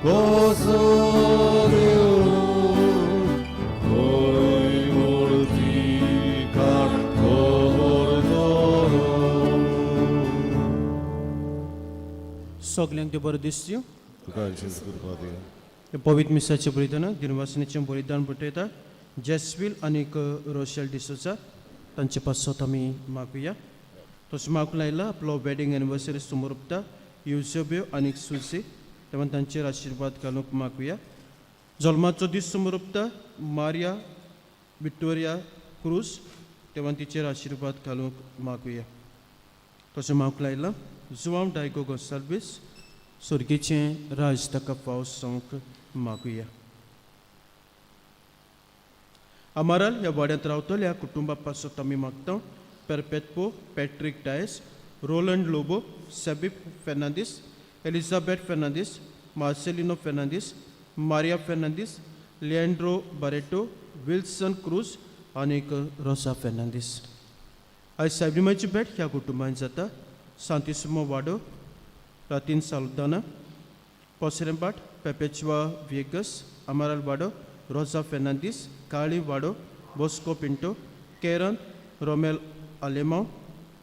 कसो देवूळ खंय मूर्ती काण खबर दवरून. सगल्यांक त्यो बरें दिसच्यो. तुका जेजू कृपा दिवं. हे पवित्र मिसाचें बलिदान दिनवासनेचें बलिदान पठयता जेस्विल आनीक रोशेल डिसोजा तांचे पासत आमी मागुया. तशें मागूंक लायला आपलो वेडींग एनिवर्सरी समोर युजोब्यो आनीक सुसी तेन्ना तांचेर आशिर्वाद घालूंक मागुया. जल्माचो दीस समोर मारिया विक्टोरिया क्रूज तेव्हा तिचेर आशिर्वाद घालूंक मागुया. तशें मागूंक लायलां जुवांव डायगो गोन्साल्वीस स्वर्गीचें राज ताका फाव जावंक मागुया. अमाराल ह्या वाड्यांत रावतल्या कुटुंबा पासत आमी मागता Perpetuo Patrick Dias, Roland Lobo, Sebip Fernandes, Elizabeth Fernandes, Marcelino Fernandes, Maria Fernandes, Leandro Barreto, Wilson Cruz आनीक रोसा फेर्नांदीस. आयज सायबिमाची भेट ह्या कुटुंबांत जाता. सांतिसुमो वाडो, रातीन सालदाना, पोसरेंबाट, पेपेचवा व्हिएगस, अमाराल वाडो, रोजा फेर्नांदीस, काळी वाडो, Bosco Pinto, Karen Romel Alemao,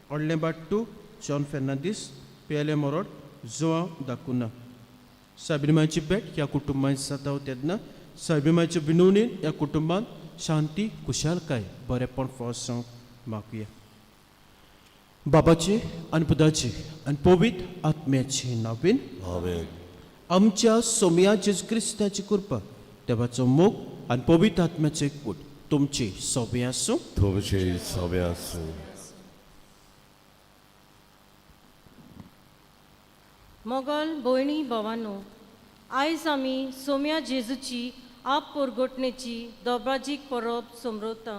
Odlembat 2, John Fernandes, P L A Morod, Joao D'Cunha. सायबिमाची भेट ह्या कुटुंबांत जाता तेन्ना सायबिमाचे विनवणीन ह्या कुटुंबांत शांती, खुशालकाय, बरेपण फावो जावंक मागुया. बाबाचे आनी पुताचे आनी पवित्र आत्म्याचे नांवान. आमेन. आमच्या सोमया जेजू क्रिस्ताची कृपा, देवाचो मोग आनी पवित्र आत्म्याचो एकवट तुमची सोबी आसूं. तुमचे सगळे आसूं. मोगल भयणी भावानो, आयज आमी सोम्या जेजूची आप पोरगोटणेची दोब्राजीक परब समरता.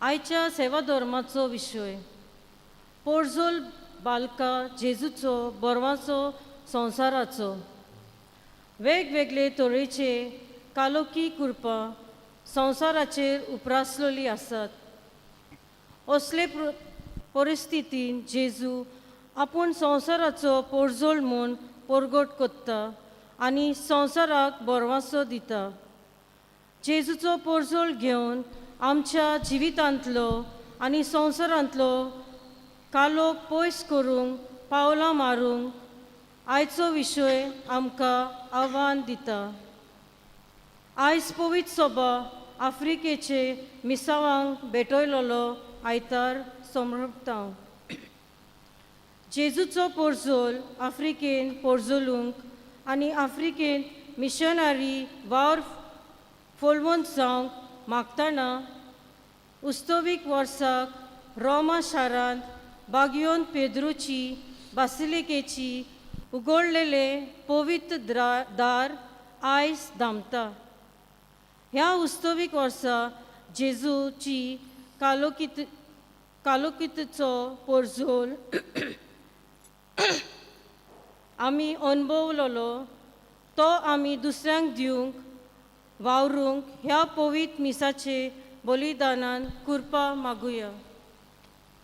आयच्या सेवा धर्माचो विशय पोरजोल बालका जेजूचो बरवाचो संवसाराचो. वेगवेगळे तरेचे कालोकी कृपा संवसाराचेर उप्रासलेली आसात. असले परिस्थितीन जेजू आपूण संवसाराचो पोरजोल म्हूण परगट कोत्ता आनी संवसाराक बरवासो दिता. जेजूचो पोरजोल घेवन आमच्या जिवितांतलो आनी संवसारांतलो कालोख पयस करूंक पावलां मारूंक आयचो विशय आमकां आव्हान दिता. आयज पवित्र सभा आफ्रिकेचे मिसावांक भेटयलेलो आयतार समर्पता. जेजूचो पोरजोल आफ्रिकेन पोरजोलूंक आनी आफ्रिकेंत मिशनरी वावर फुलवंत जावंक मागतना उस्तवीक वर्साक रोमा शारांत बागियोन पेद्रूची बासिलिकेची उगडलेले पवित्र दार आयज धांपता. ह्या उस्तवीक वर्सा जेजूची कालोकितचो पोरजोल आमी अणभवलेलो तो आमी दुसऱ्यांक दिवंक वावरूंक ह्या पवित्र मिसाचे बलिदानान कृपा मागुया.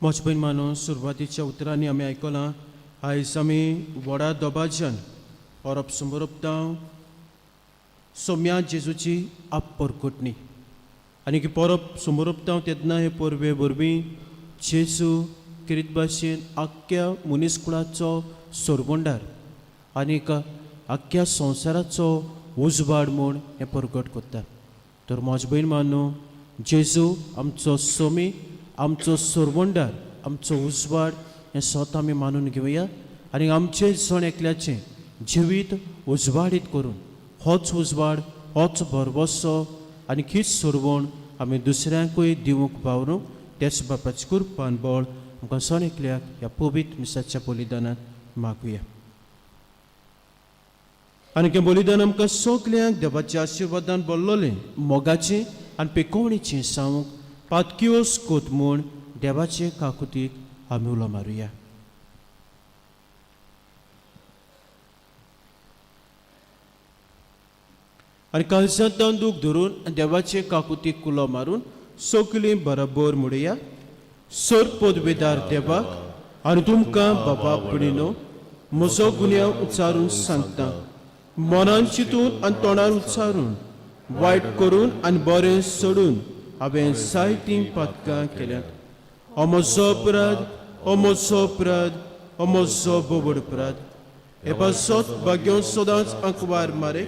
म्हज भयण मानो, सुरवातीच्या उतरांनी आमी आयकलां आयज आमी व्हडा दबाज्यान परब समोरपता सोम्या जेजूची आपपरकटणी आनी ही परब समोरपता तेन्ना हे परबे वरवीं जेजू किरीत भाशेन आख्ख्या मनीसकुळाचो सोरबंडार आनीक आख्ख्या संवसाराचो उजवाड म्हूण हें परगट करता. तर म्हज भयण मानो, जेजू आमचो सोमी, आमचो सोरवंडार, आमचो उजवाड हें स्वता आमी मानून घेवया आनी आमचें जण एकल्याचें जिवीत उजवाडीत करून होच उजवाड, होच भरवसो आनी हीच सोरवण आमी दुसऱ्यांकूय दिवंक वावरूंक तेच बापाची कृपान बळ आमकां सण एकल्याक ह्या पवित्र मिसाच्या बलिदानांत मागुया. आनी हें बलिदान आमकां सगल्यांक देवाच्या आशिर्वादान भरलेलें मोगाचें आनी पेकोवणेचें सावंक पातकियोस कोत म्हूण देवाचे काकुतीक आमी उलो मारुया. आनी काळजांत दूख धरून देवाचे काकुतीक कुलो मारून सगलीं बरोबर म्हणुया. सर पदवेदार देवाक आनी तुमकां बाबा भयणीनो म्हजो गुन्यांव उच्चारून सांगता. मनान चिंतून आनी तोंडार उच्चारून वायट करून आनी बरें सोडून हांवें जायतीं पातकां केल्यात. हो म्हजो अपराध, हो म्हजो अपराध, हो म्हजो बोबड अपराध. हे पासत भाग्यो सदांच आंकवार मारे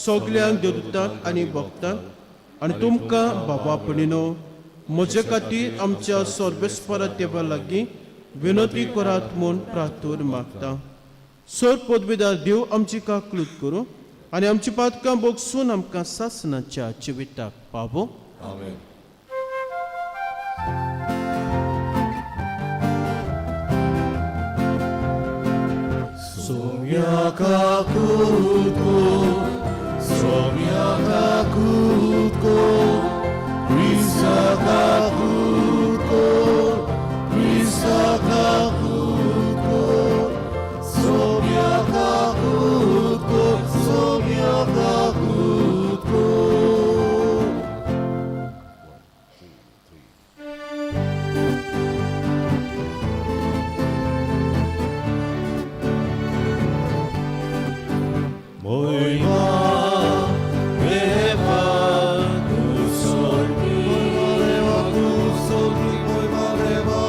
सगल्यांक देवदूतांक आनी भक्तांक आनी तुमकां बाबा पणिनो म्हजे खातीर आमच्या सर्वेस्परा देवा लागीं विनंती करात म्हूण प्रार्थना मागता. सर पदवीदार देव आमची काकलूत करूं आनी आमची पातकां बोगसून आमकां सासणाच्या जिविताक पावो. आमेन. Somia kakutko, somia kakutko, Krista kakutko, Krista kakutko, somia kakutko, somia kakutko. Moima deva kusorgi, moima deva kusorgi, moima deva.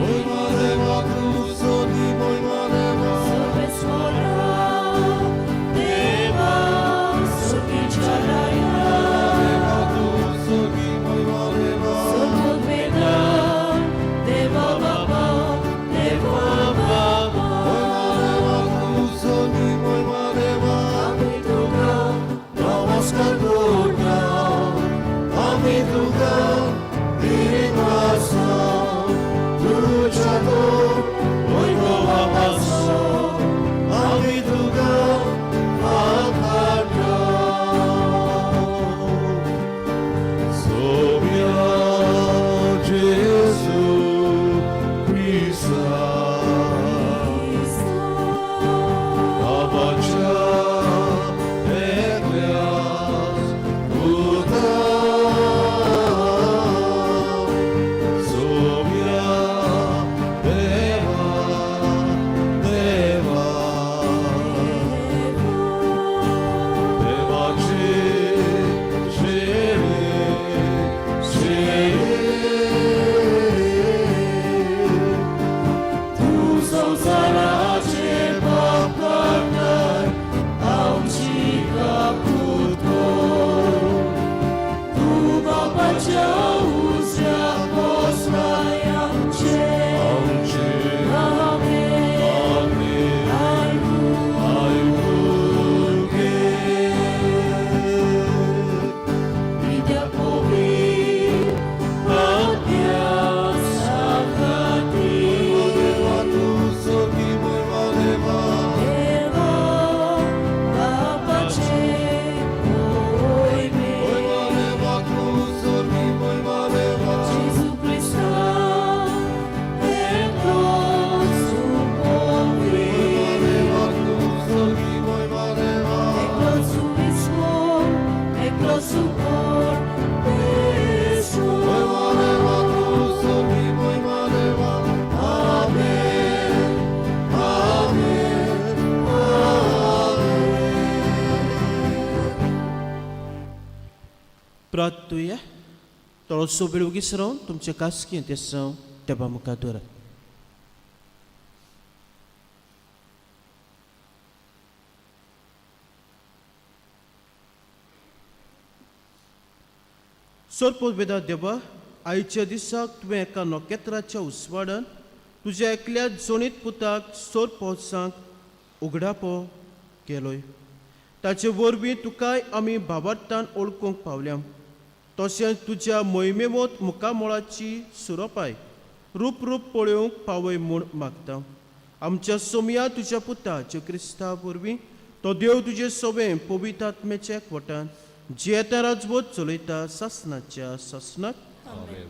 Moima deva kusorgi, moima deva. Deva kusorgi, moima deva. Moima deva kusorgi, moima deva. Namaskar korta, ami tuka dirigwasa, tujato oiko babaso, ami tuka akata. Sobia Jesu Krista, Abacha Ekleas Buddha, Sobia Deva Deva Deva Che Shere Shere Tu samsarache papartai amchi kakutko, Tu babacha uzya posrayamche. Amche Amen Ayuke Vidya Kovi Bhakya Sakati Deva tu sogi moima deva. Moima deva tu sogi moima deva. Moima deva tu sogi moima deva. Moima deva tu sogi moima deva. Amen. Amen. Amen. प्रार्थुया. थोडोसो वेळ वगीच रावन तुमचे कास्की तेसांव देवा मुखार दवरात. सोरपोत देवा, आयच्या दिसाक तुवें एका नखेत्राच्या उस्वाडान तुज्या एकल्या जोणीत पुताक सोर पोवसांक उगडापो केलोय. ताचे वरवीं तुकाय आमी भावार्थान वळखूंक पावल्या. तशेंच तुज्या मोहिमेवत मुखामोळाची सुरोपाय रूप रूप पळोवंक पावय म्हूण मागता. आमच्या सोमया तुज्या पुता ज्यो क्रिस्ता वरवीं तो देव तुजे सोबें पवित्र आत्म्याच्या एकवटान जियेता राजवत चलयता सासनाच्या सासनाक. आमेन.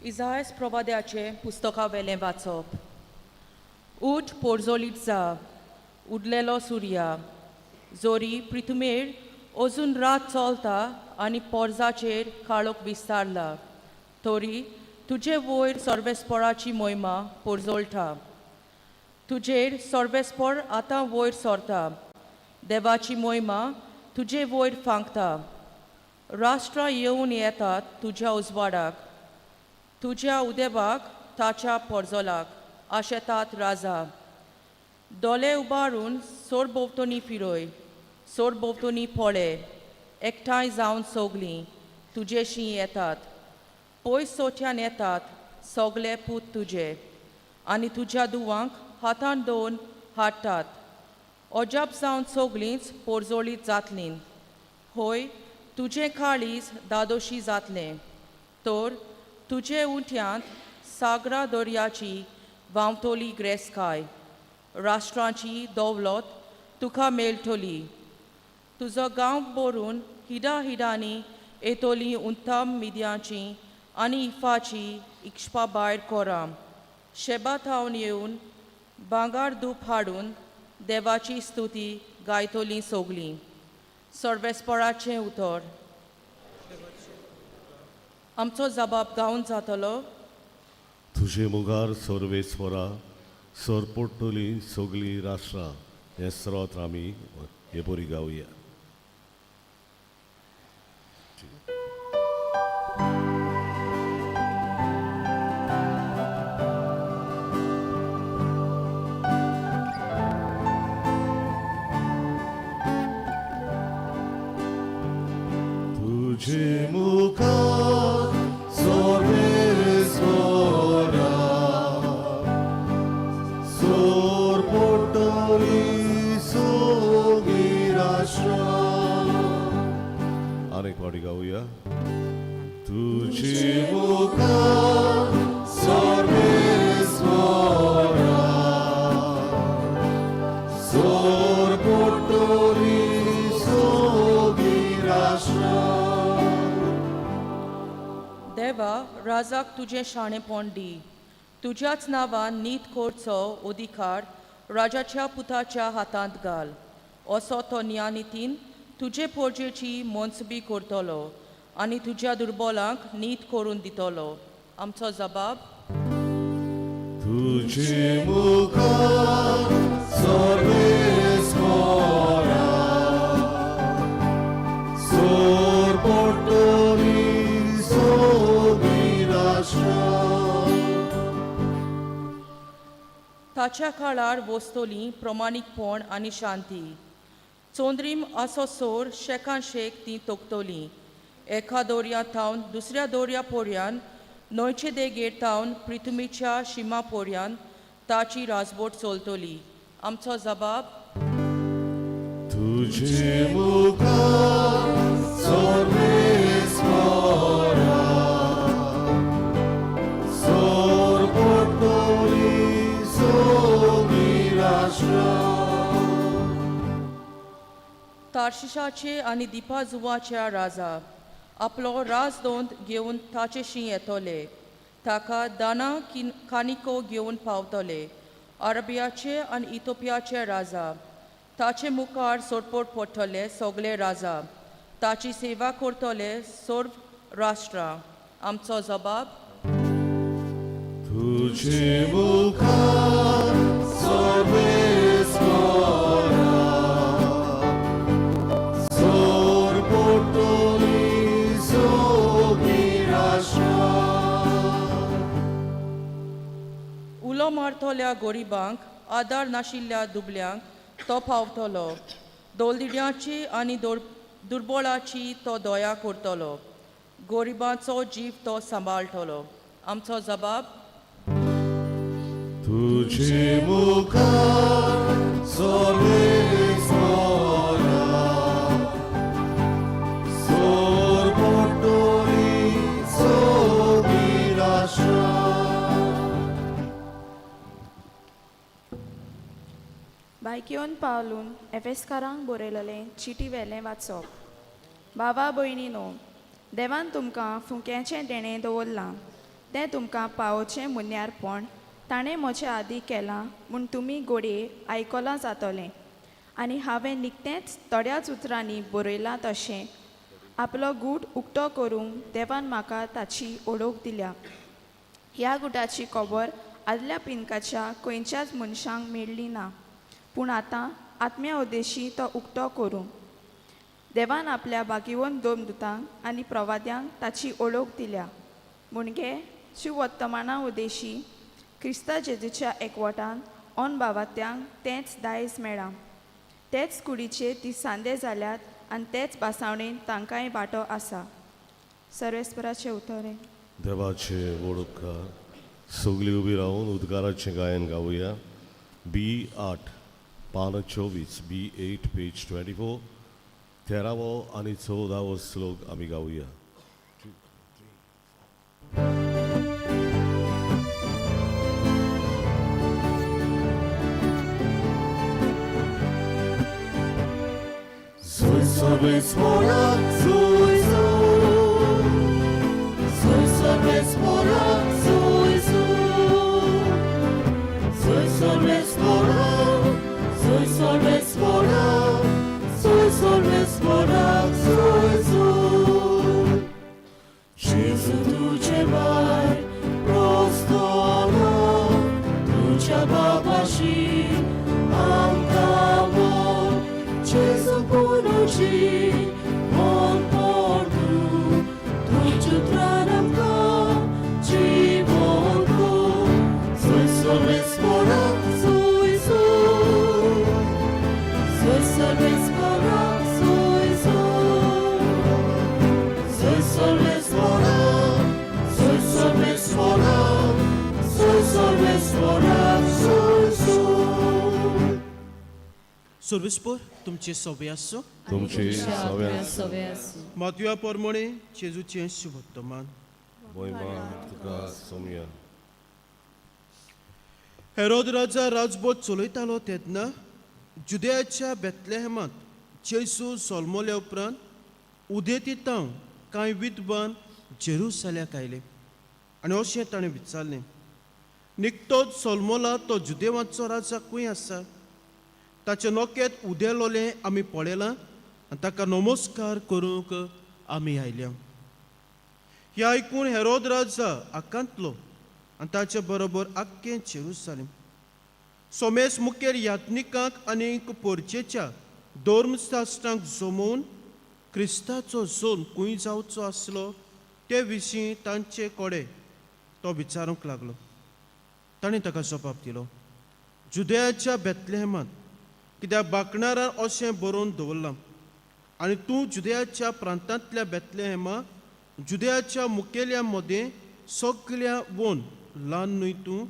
इजायस प्रवाद्याचे पुस्तका वेलें वाचप. उठ पोरजोलीत जा उडलेलो सुर्या जोरी प्रिथुमेर अजून रात चलता आनी पोरजाचेर काळोख विस्तारला तरी तुजे वयर सर्वेस्पोराची मोहिमा पोरजोळटा तुजेर सर्वेस्पोर आतां वयर सरता देवाची मोहिमा तुजे वयर फांकता राष्ट्रां येवन येतात तुज्या उजवाडाक तुज्या उदेवाक ताच्या पोरजोलाक आशेतात राजा दोले उबारून सोरभोंवतणी फिरय सोरभोंवतणी पळय एकठांय जावन सगलीं तुजेशी येतात पयस सोच्यान येतात सगले पूत तुजे आनी तुज्या दुवांक हातान दोन हाडटात अजाप जावन सगलींच पोरजोळीत जातलीं होय तुजें काळीज दादोशी जातलें तर तुजे उंट्यांत सागरा दर्याची व्हांवतली ग्रेसकाय राष्ट्रांची दौलत तुका मेळटली तुजो गांव भरून हिडा हिडांनी येतली उत्तम मिद्यांची आनी इफाची इक्ष्पा भायर कोरां शेबा थावन येवन भांगार धूप हाडून देवाची स्तुती गायतली सगलीं सर्वेस्पराचें उतर आमचो जबाब गावन जातलो. तुजे मुखार सर्वेस्वरा सरपडटली सगळीं राष्ट्रां हें स्रोत आमी हे बरी गावया. तुझे मुखार सर्वेस्वरा सोरपोटली सगळीं राष्ट्रां. आनीक फावटी गावया. तुझे मुखार सर्वेस्वरा सोरपोटली सगळीं राष्ट्रां. देवा राजाक तुजें शाणेपण दी तुज्याच नांवान नीत करचो अधिकार राजाच्या पुताच्या हातांत घाल असो तो न्यानितीन तुजे पोरजेची मनसबी करतलो आनी तुज्या दुर्बोलांक नीत करून दितलो. आमचो जबाब. तुझे मुखार सर्वेस्वरा सोरपोटली सगळीं राष्ट्रां. ताच्या काळार वस्तोली प्रमाणीकपण आनी शांती चोंद्रीम असो सोर शेकान शेक ती तोखतली एका दोरया थावन दुसऱ्या दोरया पोरयान न्हंयचे देगेर थावन प्रिथुमीच्या शिमा पोरयान ताची राजबोट चलतली. आमचो जबाब. तुझे मुखार सर्वेस्वरा सोरपोटली सगळीं राष्ट्रां. तार्शिशाचे आनी दिपाजुवाच्या राजा आपलो राजदोंद घेवन ताचेशी येतले ताका दाना कानिको घेवन पावतले. अरबियाचे आनी इथोपियाचे राजा ताचे मुखार सोरपोट पडटले सगले राजा ताची सेवा करतले सर्व राष्ट्रां. आमचो जबाब. तुझे मुखार सर्वेस्वरा सोरपोटली सगळीं राष्ट्रां. उलो मारतल्या गरिबांक आदार नाशिल्ल्या दुबल्यांक तो पावतलो दोलदिड्याची आनी दुर्बळाची तो दया करतलो गरिबांचो जीव तो सांबाळटलो. आमचो जबाब. तुझे मुखार सर्वेस्वरा सोरपोटली सगळीं राष्ट्रां. बायकियोन पावलून एफेस्कारांक बरयलेलें चिटी वेलें वाचप. बाबा भयणीनो, देवान तुमकां फुंक्याचें देणें दवरलां तें तुमकां पावोवचें मुन्यारपण ताणें म्हजे आदीं केलां म्हूण तुमी घोडये आयकलां जातलें आनी हांवें निकतेंच थोड्याच उतरांनी बरयलां तशें आपलो गूट उक्तो करूंक देवान म्हाका ताची ओळख दिल्या. ह्या गुटाची खबर आदल्या पिनकाच्या खंयच्याच मनशांक मेळ्ळी ना, पूण आतां आत्म्या उद्देशी तो उक्तो करूं देवान आपल्या भागिवन दोमदुतांक आनी प्रवाद्यांक ताची ओळख दिल्या. म्हणगे शिववर्तमाना उद्देशी क्रिस्ता जेजूच्या एकवटान ऑन बावात्यांक तेंच दायज मेळ्ळां. तेच कुडीचे ती सांदे जाल्यात आनी तेच बासावणेन तांकांय वांटो आसा. सर्वेस्पराचें उतर हें. देवाचे व्हड उपकार. सगळीं उबी रावन उद्गाराचें गायन गावया. बी 8 पान 24, बी 8 पेज 24, 13वो आनी 14वो श्लोक आमी गावया. Soy सर्वेस्परा soy soy, soy सर्वेस्परा soy soy, soy सर्वेस्परा, soy सर्वेस्परा, soy सर्वेस्परा soy soy. Gesù तुझे भायर prostono, तुझ्या बाबाशी आमकां मोर. Gesù conosci, buon porto, तुझे उतरान आमकां जीवन कर. Soy सर्वेस्परा soy soy, soy सर्वेस्परा soy soy, soy सर्वेस्परा, soy सर्वेस्परा, soy सर्वेस्परा soy soy. सर्वेस्पर तुमचे सोबे आसूं. तुमचे सगळ्या सवे आसूं. मातया प्रमाणे जेजूचें शुभवर्तमान. मोहिमा तुका सोमया. हेरोद राजा राजबोध चलयतालो तेन्ना जुदयाच्या बेतलेहमांत जेजू सोल्मोल्या उपरांत उदेंती कांय विद्वान जेरुसल्याक आयले आनी अशें ताणें विचारलें, निकतोच सोल्मोला तो जुदेवांचो राजा खंय आसा? ताचें नोकेत उदेलोलें आमी पळयलां आनी ताका नमस्कार करूंक आमी आयल्या. हें आयकून हेरोद राजा आकांतलो आनी ताचे बरोबर आख्खें जेरुसलेम. सोमेस मुखेल यात्निकांक आनी पोरचेच्या धर्मशास्त्रांक जमोवन क्रिस्ताचो जल्म खंय जावचो आसलो ते विशीं तांचे कडेन तो विचारूंक लागलो. ताणें ताका जबाब दिलो, जुदयाच्या बेतलेहमांत, कित्याक बाकणारान अशें बरोवन दवरलां, आनी तूं जुदयाच्या प्रांतांतल्या बेतलेहमा, जुदयाच्या मुखेल्या मदें सगल्या वोन ल्हान न्हय तूं,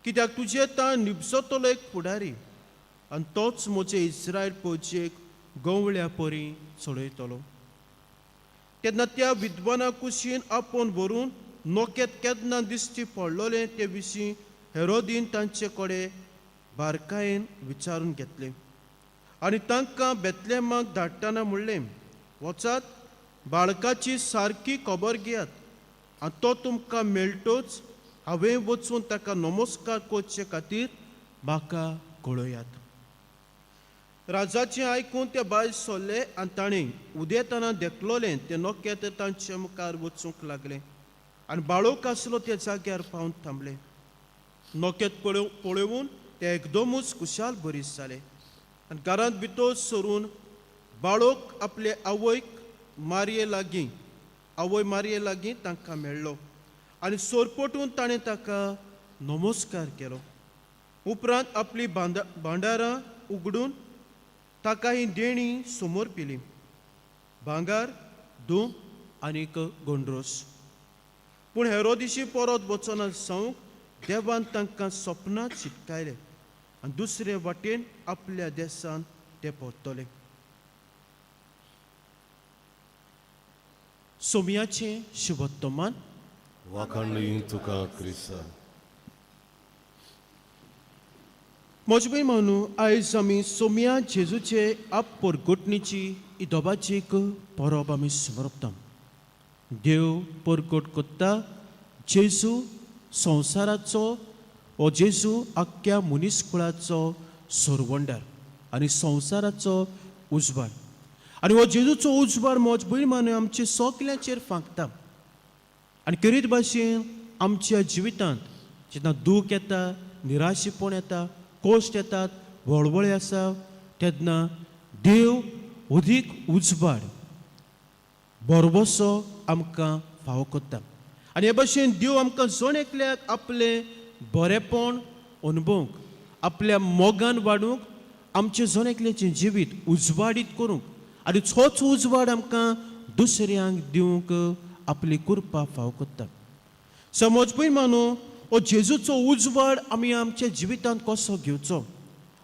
कित्याक तुजे तां निबजतलो एक फुडारी आनी तोच म्हजे इस्रायल पोजेक गवळ्या परी चडयतलो. तेन्ना त्या विद्वाना कुशीन आपोवन व्हरून नोकेत केन्ना दिश्टी पडलोलें ते विशीं हेरोदीन तांचे कडेन बारकायेन विचारून घेतलें आनी तांकां बेतलेमाक धाडटना म्हणलें, वचात बाळकाची सारकी खबर घेयात आनी तो तुमकां मेळटोच हांवें वचून ताका नमस्कार करचे खातीर म्हाका कळयात. राजाचें आयकून ते भायर सरले आनी ताणें उदेतना देखलोलें तें नोकेत तांचे मुखार वचूंक लागलें आनी बाळोक आसलो त्या जाग्यार पावन थांबले. नोकेत पळोवन ते एकदमूच खुशाल बरीस जाले आनी घरांत भितर सरून बाळोक आपले आवयक मारये लागीं आवय मारये लागीं तांकां मेळ्ळो आनी सोरपोटून ताणें ताका नमस्कार केलो. उपरांत आपली भांडारां उगडून ताका ही देणी समोर पिली, भांगर, धूप आनीक गोंड्रोस. पूण हेरोदिशी परत वचना जावंक देवान तांकां सपनां चिटकायले आनी दुसरे वाटेन आपल्या देसान ते परतले. सोमयाचें शुभोत्तमान. वाखाणली तुका क्रिस्ता. म्हजे भय मानू, आयज आमी सोमया जेजूचे आपपरगटणीची इदोबाची एक परब आमी समर्पता. देव परगट करता जेजू संवसाराचो हो जेजू आख्ख्या मनीसकुळाचो सरवंडार आनी संवसाराचो उजवाड. आनी हो जेजूचो उजवाड म्हज भयण मानून आमचे सगल्यांचेर फांकता. आनी करीत भाशेन आमच्या जिवितांत जेन्ना दूख येता, निराशेपण येता, कश्ट येतात, वळवळे आसा, तेन्ना देव अदीक उजवाड बरबसो आमकां फावो करता. आनी हे भाशेन देव आमकां जण एकल्याक आपलें बरेपण अनुभवूंक, आपल्या मोगान वाडूंक, आमचें जण एकल्याचें जिवीत उजवाडीत करूंक आनी होच उजवाड आमकां दुसऱ्यांक दिवंक आपली कृपा फावो करता. समज पळय मानू हो जेजूचो उजवाड आमी आमच्या जिवितांत कसो घेवचो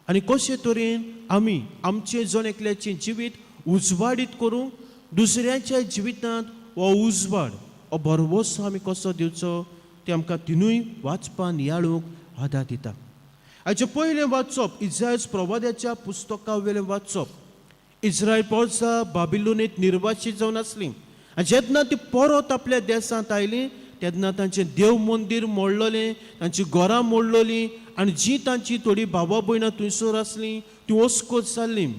आनी कशे तरेन आमी आमचें जण एकल्याचें जिवीत उजवाडीत करूंक दुसऱ्यांच्या जिवितांत हो उजवाड हो भरवंसो आमी कसो दिवचो तें आमकां तिनूय वाचपा नियाळूंक आदार दिता. हाचें पयलें वाचप इज्रायल प्रवाद्याच्या पुस्तका वयलें वाचप. इज्रायल पोरसा बाबिलोनीत निर्वासीत जावन आसली आनी जेन्ना ती परत आपल्या देसांत आयली तेन्ना तांचें देव मंदीर मोडलेलें, तांची घरां मोडलेलीं आनी जीं तांची थोडीं भावा भयणां थंयसर आसलीं तीं ओस्कोत जाल्लीं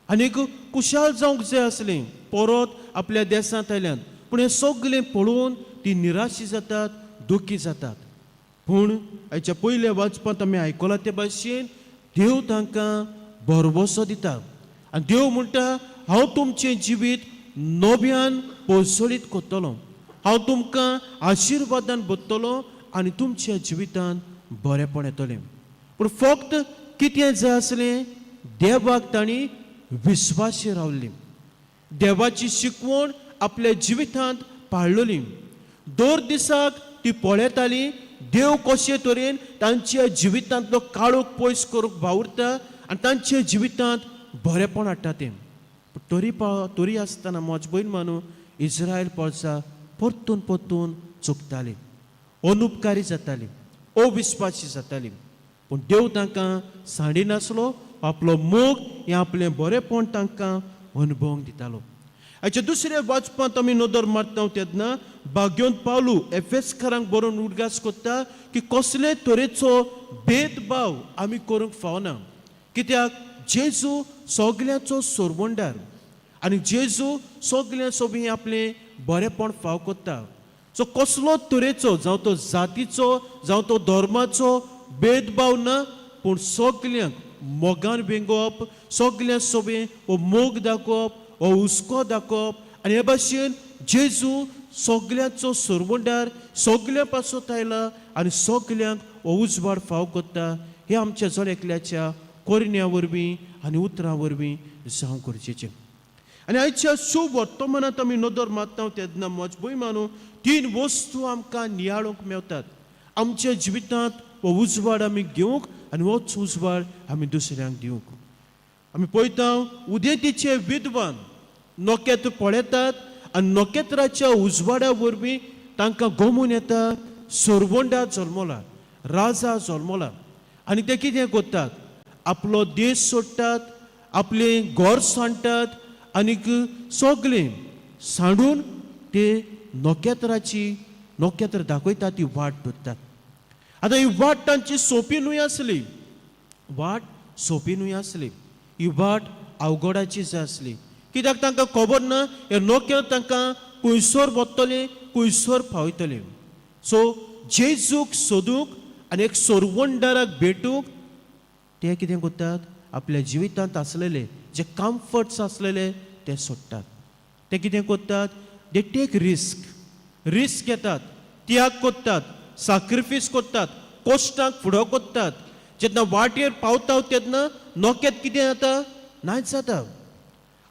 आनीक कुशाल जावंक जाय आसलीं परत आपल्या देसांत आयल्यात. पूण हें सगळें पळोवन ती निराशी जातात, दुखी जातात. पूण हाच्या पयल्या वाचपांत आमी आयकलां ते भाशेन देव तांकां भरवंसो दिता आनी देव म्हणटा, हांव तुमचें जिवीत नव्यान पोसळीत करतलो, हांव तुमकां आशिर्वादान भरतलो आनी तुमच्या जिवितांत बरेंपण येतलें. पूण फक्त कितें जाय आसलें, देवाक तांणी विस्वाशी रावली, देवाची शिकवण आपल्या जिवितांत पाळलेली. दर दिसाक ती पळयताली देव कशे तरेन तांच्या जिवितांतलो काळोख पयस करूंक वावुरता आनी तांच्या जिवितांत बरेंपण हाडटा तें. तरी तरी आसतना म्हज भयण मानू इज्रायल पोरसा परतून परतून चुकताली, अनुपकारी जाताली, अविस्वासी जाताली. पूण देव तांकां सांडिनासलो, आपलो मोग हें आपलें बरेंपण तांकां अनुभवूंक दितालो. हाचे दुसऱ्या वाचपांत आमी नदर मारता तेन्ना भाग्योंत पावलू एफेसकारांक बरोवन उडगास करता की कसले तरेचो भेदभाव आमी करूंक फावना, कित्याक जेजू सगल्यांचो सोरवंडार आनी जेजू सगल्यां सोबी आपलें बरेंपण फाव करता. सो कसलो तरेचो, जावं तो जातीचो जावं तो धर्माचो भेदभाव ना, पूण सगल्यांक मोगान वेंगोवप, सगल्यां सोबें हो मोग दाखोवप, हो हुस्को दाखोवप आनी हे भाशेन जेजू सगल्यांचो सरवंडार सगल्यां पासत आयला आनी सगल्यांक हो उजवाड फाव करता. हे आमच्या जण एकल्याच्या कोरण्या वरवीं आनी उतरां वरवीं जावंक गरजेचें. आनी आयच्या शुभ वर्तमानांत आमी नदर मारता तेन्ना म्हज भंय मानू तीन वस्तू आमकां नियाळूंक मेवतात आमच्या जिवितांत. हो उजवाड आमी घेवंक आनी होच उजवाड आमी दुसऱ्यांक दिवंक. आमी पळयता उदेंतीचे विद्वान नखेत्र पळयतात आनी नखेत्राच्या उजवाडा वरवीं तांकां गमून येता सरवंडा जल्मला, राजा जल्मला. आनी ते कितें करतात, आपलो देश सोडटात, आपलें घर सांडटात आनीक सगळें सांडून ते नखेत्राची नखेत्र दाखयता ती वाट धरतात. आतां ही वाट तांची सोंपी न्हय आसली, वाट सोंपी न्हय आसली, ही वाट अवघडाची जाय आसली, कित्याक तांकां खबर ना हे नखेत्र तांकां खुंयसर वतलें, खुंयसर पावयतलें. सो जेजूक सोदूंक आनी एक सोरवंडाराक भेटूंक ते कितें करतात, आपल्या जिवितांत आसलेले जे कम्फर्ट्स आसलेले ते सोडटात. ते कितें करतात, they take risk, risk घेतात, त्याग करतात, साक्रिफीस करतात, कश्टांक फुडो करतात. जेन्ना वाटेर पावता तेन्ना नोक्यात कितें जाता, नाच जाता.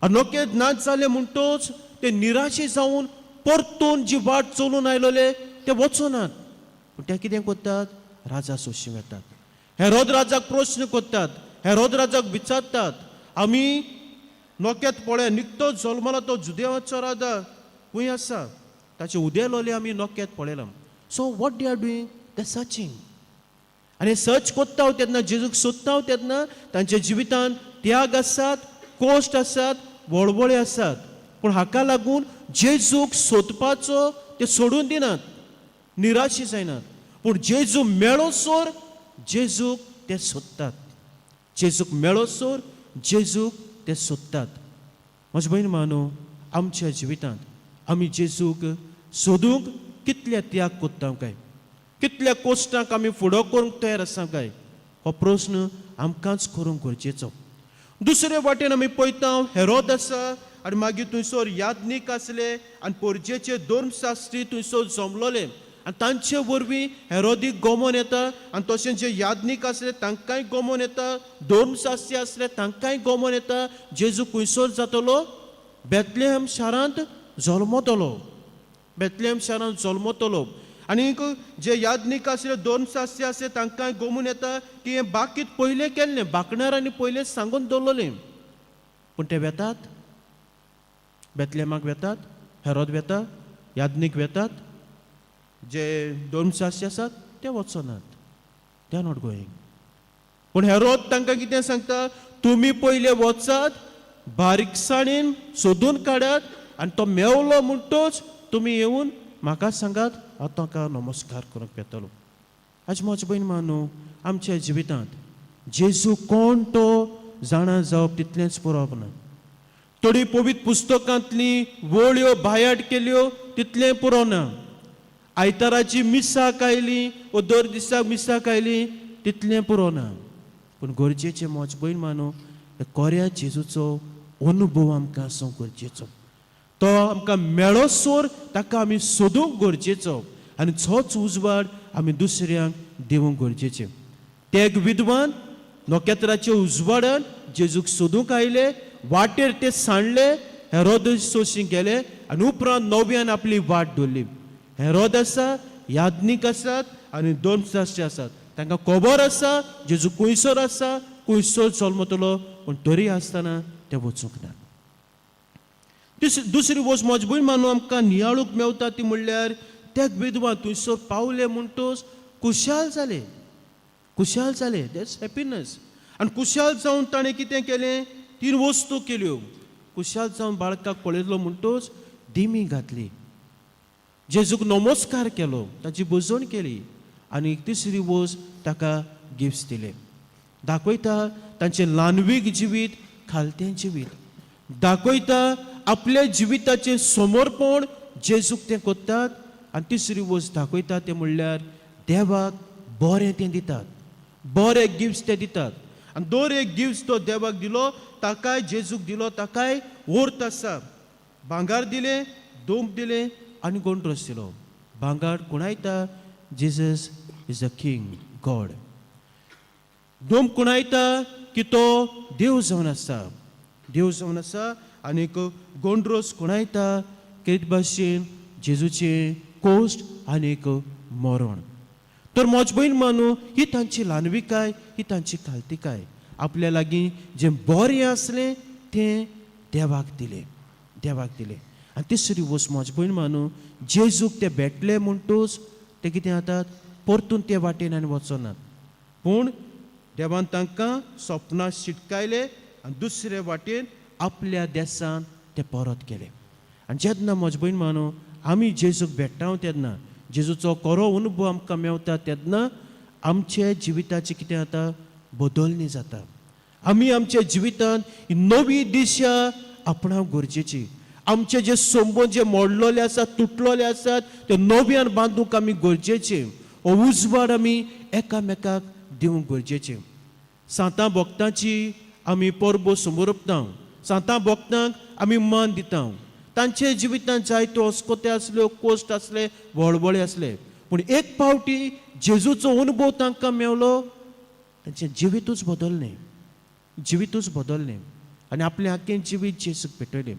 आनी नोक्यात नाच जालें म्हणटच ते निराशे जावन परतून जी वाट चलून आयलोले ते वचनात. पूण ते कितें करतात, राजा सोशी वतात, हेरोद राजाक प्रश्न करतात, हेरोद राजाक विचारतात, आमी नोक्यात पळय निकतो जल्मला तो जुदेवाचो राजा खंय आसा, ताचे उदेलोले आमी नोक्यात पळयलां. So what they are doing, they searching. आनी सर्च करता तेन्ना, जेजूक सोदता तेन्ना तांच्या जिवितांत त्याग आसात, कश्ट आसात, वळवळे आसात, पूण हाका लागून जेजूक सोदपाचो ते सोडून दिनात, निराशी जायनात. पूण जेजू मेळोसर जेजूक ते सोदतात. जेजूक मेळोसर जेजूक ते सोदतात. म्हजे भयण मानू, आमच्या जिवितांत आमी जेजूक सोदूंक कितले त्याग कोत्ता काय, कितल्या कोश्टांक आमी फुडो करूंक तयार आसा काय, हो प्रस्न आमकांच करूंक गरजेचो. दुसरे वाटेन आमी पळयता हेरोद आसा आनी मागीर थंयसर याज्ञीक आसले आनी पोरजेचे धर्मशास्त्री थंयसर जमलोले आनी तांचे वरवीं हेरोदीक गोमोन येता आनी तशें जे याज्ञीक आसले तांकांय गोमोन येता, धर्मशास्त्री आसले तांकांय गोमोन येता. जेजू खंयसर जातलो? बेतलेहम शारांत जल्मतलो, बेतलेहम शारांत जल्मतलो. आनीक जे याज्ञीक आसले धर्मशास्त्री आसले तांकांय गोमून येता की हें बाकीत पयलें केल्लें, बाकणारांनी पयलें सांगून दवरलें. पूण ते वेतात, बेतलेमाक वेतात, हेरोद वेता, याज्ञीक वेतात, जे धर्मशास्त्री आसात ते वचनात, they are not going. पूण हेरोद तांकां कितें सांगता, तुमी पयले वचात, बारीकसाणेन सोदून काडात आनी तो मेवलो म्हणटच तुमी येवन म्हाका सांगात, हांव ताका नमस्कार करूंक येतलो. आज म्हजे भयण मानू, आमच्या जिवितांत जेजू कोण तो जाणा जावप तितलेंच पुरोवप ना. थोडी पवित्र पुस्तकांतली वळ्यो बायाट केल्यो तितलें पुरो ना. आयताराची मिसाक आयली वो दर दिसाक मिसाक आयली तितलें पुरो ना. पूण गरजेचें म्हजे भयण मानू, कोऱ्या जेजूचो अनुभव आमकां आसूंक गरजेचो. तो आमकां मेळोसर ताका आमी सोदूंक गरजेचो आनी तोच उजवाड आमी दुसऱ्यांक दिवंक गरजेचें. ते एक विद्वान नखेत्राच्या उजवाडान जेजूक सोदूंक आयले, वाटेर ते सांडले, हेरोद सोशी गेले आनी उपरांत नव्यान आपली वाट दवरली. हेरोद आसा, याज्ञीक आसात आनी धर्मशास्त्री आसात, तांकां खबर आसा जेजू खंयसर आसा, खंयसर जल्मतलो, पूण तरी आसतना ते वचूंक ना. दुसरी वस्त म्हजी भयण मानू आमकां नियाळूंक मेवता ती म्हणल्यार त्या विधवा थंयसर पावले म्हणटच खुशाल जाले, खुशाल जाले, that's happiness. आनी खुशाल जावन ताणें कितें केलें, तीन वस्तू केल्यो. खुशाल जावन बाळकाक पळयलो म्हणटच दिमी घातली, जेजूक नमस्कार केलो, ताची भजवण केली आनी तिसरी वस्त ताका गिफ्ट्स दिले. दाखयता तांचें ल्हानवीक जिवीत, खालतें जिवीत दाखयता, आपल्या जिविताचें समर्पण जेजूक तें करतात. आनी तिसरी वस्त दाखयता तें म्हणल्यार देवाक बरें तें दितात, बरे गिफ्ट्स ते दितात. आनी दर एक गिफ्ट्स तो देवाक दिलो, ताकाय जेजूक दिलो, ताकाय वर्थ आसा. भांगर दिलें, दोंब दिलें आनी गोंड्रोस दिलो. भांगर खुणायता Jesus is a king God. दोम खुणायता की तो देव जावन आसा, देव जावन आसा. आनीक गोंड्रोस खुणायता कितें भाशेन जेजूचें कोश्ट आनीक मरण. तर म्हज भयण मानू, ही तांची ल्हानविकाय, ही तांची खालतिकाय. आपल्या लागीं जें बरें आसलें तें देवाक दिलें, देवाक दिलें. आनी तिसरी वस्त म्हज भयण मानू, जेजूक ते भेटले म्हणटूच ते कितें जातात, परतून ते वाटेन आनी वचनात. पूण देवान तांकां सपनां शिटकायले आनी दुसरे वाटेन आपल्या देसान ते परत गेले. आनी जेन्ना म्हज भयण मानू आमी जेजूक भेट्टा तेन्ना, जेजूचो खरो अनुभव आमकां मेवता तेन्ना आमच्या जिविताची कितें जाता, बदलणी जाता. आमी आमच्या जिवितांत ही नवी दिशा आपणावंक गरजेची. आमचे जे संबंद जे मोडलेले आसात, तुटलेले आसात, ते नव्यान बांदूंक आमी गरजेचे. हो उजवाड आमी एकामेकाक दिवंक गरजेचे. सांतां भक्तांची आमी परबो समोरपता, सांतां भक्तांक आमी मान दिता. तांचे जिवितांत जायत्यो अस्कोते आसल्यो, कोश्ट आसले, वळवळे आसले, पूण एक पावटी जेजूचो अनुभव तांकां मेवलो, तांचें जिवितूच बदललें, जिवितूच बदललें आनी आपलें आख्खें जिवीत जेजूक भेटयलें.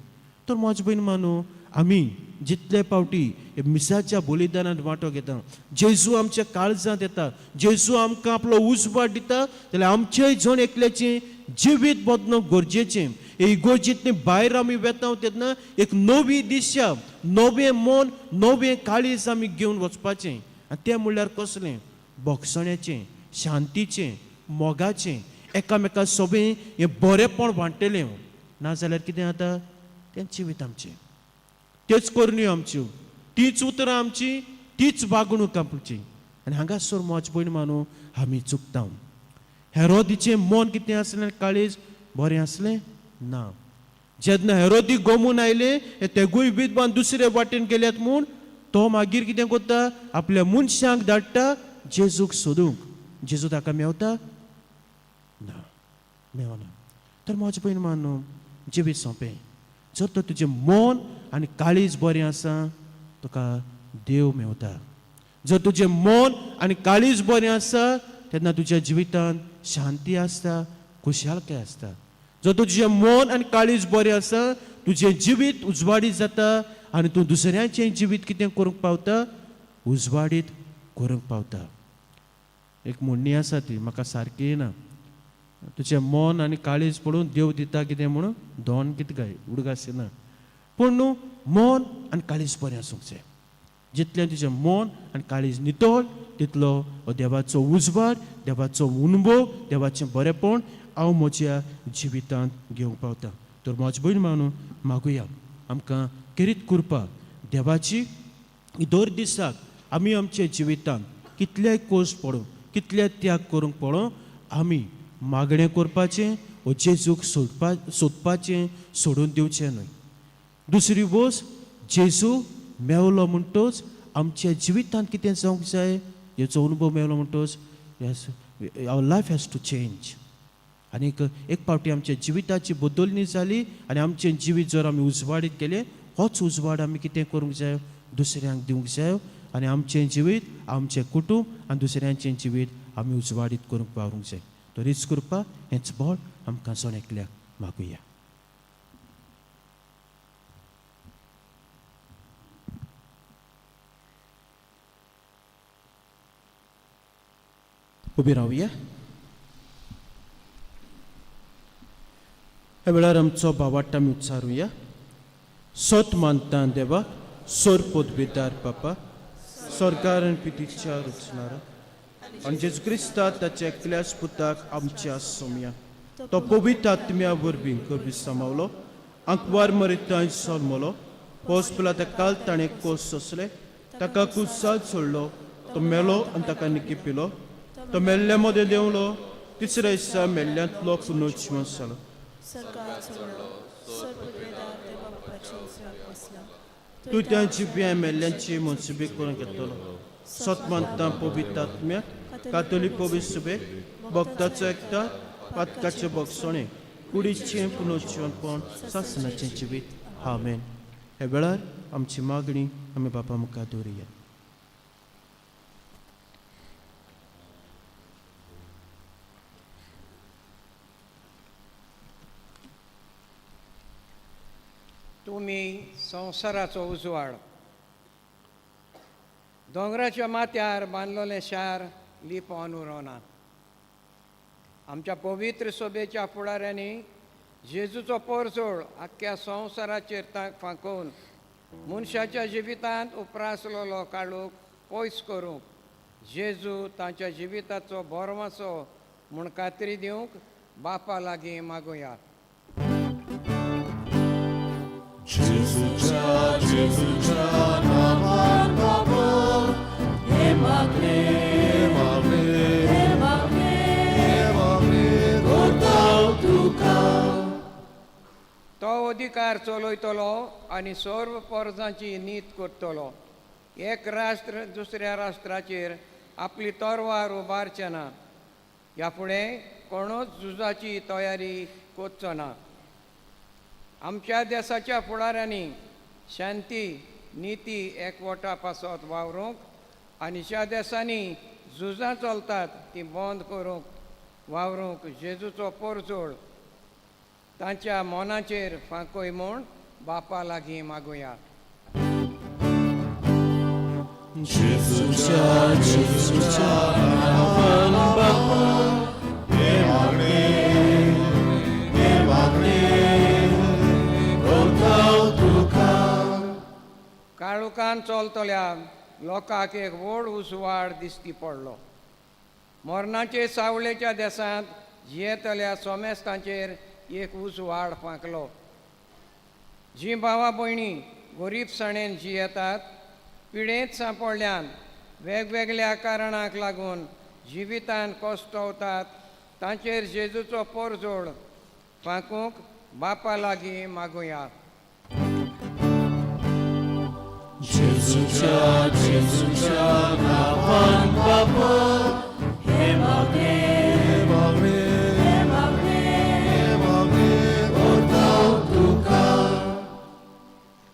तर म्हज भयण मानू, आमी जितले पावटी मिसाच्या बलिदानांत वांटो घेता, जेजू आमच्या काळजांत येता, जेजू आमकां आपलो उजवाड दिता, जाल्यार आमचें जण एकल्याचें जिवीत बदलप गरजेचें. इगोर्जींतली भायर आमी वेता तेन्ना एक नवी दिशा, नवें मन, नवें काळीज आमी घेवन वचपाचें. आनी तें म्हणल्यार कसलें, भोगसण्याचें, शांतीचें, मोगाचें, एकामेका सोबें हें बरेंपण वांट्टलें. नाजाल्यार कितें जाता, तें जिवीत आमचें, त्योच करण्यो आमच्यो, तीच उतरां आमची, तीच वागणूक आमची. आनी हांगासर म्हज भयण मानू आमी चुकता. हेरोदीचें मन कितें आसलें, काळीज बरें आसलें ना. जेन्ना हेरोदी गोमून आयले हे तेगूय विद्वान दुसरे वाटेन गेल्यात म्हूण तो मागीर कितें करता, आपल्या मनशांक धाडटा जेजूक सोदूंक. जेजू ताका मेवता ना, मेवना. तर म्हजें भयण मानू जिवीत सोंपें, जर तर तुजें मन आनी काळीज बरें आसा तुका देव मेवता. जर तुजें मन आनी काळीज बरें आसा तेन्ना तुज्या जिवितांत शांती आसता, खुशालकाय आसता. जर तुजें मन आनी काळीज बरें आसा तुजें जिवीत उजवाडीत जाता आनी तूं दुसऱ्याचें जिवीत कितें करूंक पावता, उजवाडीत करूंक पावता. एक म्हणणी आसा ती म्हाका सारकी येना, तुजें मन आनी काळीज पळोवन देव दिता कितें म्हणून दोन कितें काय उडगास येना. पूण न्हू मन आनी काळीज बरें आसूंक जाय. जितलें तुजें मन आनी काळीज नितळ तितलो हो देवाचो उजवाड, देवाचो अनुभव, देवाचें बरेंपण हांव म्हज्या जिवितांत घेवंक पावता. तर म्हज भयण मानून मागुया आमकां खेरीत कृपा देवाची. दर दिसाक आमी आमच्या जिवितांत कितलेय कोश पडूं, कितले त्याग करूंक पडूं, आमी मागणें करपाचें वो जेजूक सोदपाचें सोडून दिवचें न्हय. दुसरी वस्त, जेजू मेवलो म्हणटच आमच्या जिवितांत कितें जावंक जाय, हेचो अनुभव मेवलो म्हणटच yes our life has to change. आनीक एक फावटी आमच्या जिविताची बदलणी जाली आनी आमचें जिवीत जर आमी उजवाडीत केलें, होच उजवाड आमी कितें करूंक जाय, दुसऱ्यांक दिवंक जाय आनी आमचें जिवीत, आमचें कुटूंब आनी दुसऱ्यांचें जिवीत आमी उजवाडीत करूंक पावूंक जाय. तर हीच कृपा, हेंच बळ आमकां जण एकल्याक मागुया. उबी रावया. ह्या वेळार आमचो भावार्थ आमी उच्चारुया. सत मानता देवाक, सोर पदवीदार बापा, सरकार आनी पितीच्या रचणारा आनी जेजू क्रिस्ता ताच्या एकल्याच पुताक आमच्या सोम्या, तो पवित्र आत्म्या वरवीं कवी सामावलो, आंकवार मरितांय जल्मलो, पोस पिला काल ताणें कोस सोंसले, ताका कुसाल सोडलो, तो मेलो आनी ताका निकी पिलो, तो मेल्ल्या मदें देंवलो, तिसऱ्या दिसा मेल्ल्यांतलो पुनर्जिवन जालो. तूं त्या जिव्या मेल्ल्यांची मनसुबी करून घेतलो. सत मानता पवित्र आत्म्या, कातोलीक पवित्र सुबे, भक्ताचो एकता, पातकाचें भोगसणें, कुडीचें पुनर्जिवनपण, सासणाचें जिवीत. आमेन. ह्या वेळार आमची मागणी आमी बापा मुखार दवरुया. तुमी संवसाराचो उजवाड. दोंगराच्या माथ्यार बांदलोलें शार लिपोवन उरोना. आमच्या पवित्र सोबेच्या फुडाऱ्यांनी जेजूचो परजोळ आख्ख्या संवसाराचेर फांकोवन मनशाच्या जिवितांत उप्रासलेलो काळोख पयस करूंक जेजू तांच्या जिविताचो भरवंसो म्हूण खात्री दिवंक बापा लागीं मागुया. जेजूच्या जेजूच्या नांवान बाबा, हे मागणें, हे मागणें करता तुका. तो अधिकार चलयतलो आनी सर्व पोरजांची नीत करतलो. एक राष्ट्र दुसऱ्या राष्ट्राचेर आपली तरवार उबारचें ना. ह्या फुडें कोणूच झुजाची तयारी करचो ना. आमच्या देसाच्या फुडाऱ्यांनी शांती, निती, एकवटा पासत वावरूंक आनी ज्या देसांनी झुजां चलतात तीं बंद करूंक वावरूंक जेजूचो परजोळ तांच्या मनाचेर फांकय म्हूण बापा लागीं मागुया. जेजूच्या जेजूच्या नांवान बापा, हे मागणें, हे मागणें करता तुका. काळोखान चलतल्या लोकांक एक व्हड उजवाड दिश्टी पडलो. मरणाचे सावळेच्या देसांत जियेतल्या सोमेस्तांचेर एक उजवाड फांकलो. जीं भावा भयणी गरिबसाणेन जियेतात, पिडेंत सांपडल्यान वेगवेगळ्या कारणांक लागून जिवितान कोसतवतात तांचेर जेजूचो पोरजोड फांकूंक बापा लागीं मागुया.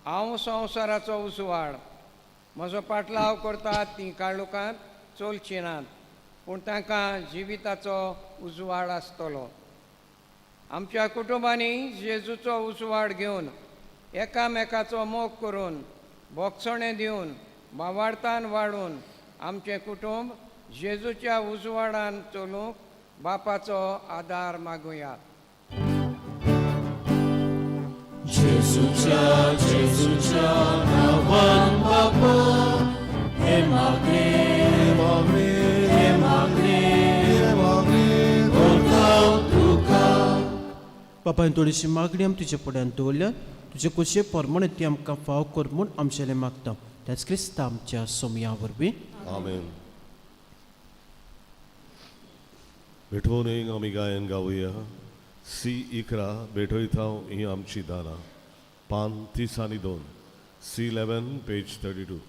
हांव संवसाराचो उजवाड. म्हजो पाटलाव करतात तीं काळोखांत चलची नात, पूण तांकां जिविताचो उजवाड आसतलो. आमच्या कुटुंबांनी जेजूचो उजवाड घेवन एकामेकाचो मोग करून भोगसणें दिवन भावार्थान वाडून आमचें कुटुंब जेजूच्या उजवाडान चलूंक बापाचो आदार मागुया. बापायन थोडीशी मागणी आमी तुज्या फुड्यान दवरल्या. तुजे कुशे परमणे ती आमकां फाव कर म्हूण आमचेलें मागता, त्याच क्रिस्ता आमच्या सोमया वरवीं. आमेन. भेटवणेक आमी गायन गावया. सी 11 भेटयता ही आमची दानां, पान 32, सी 11 पेज 32.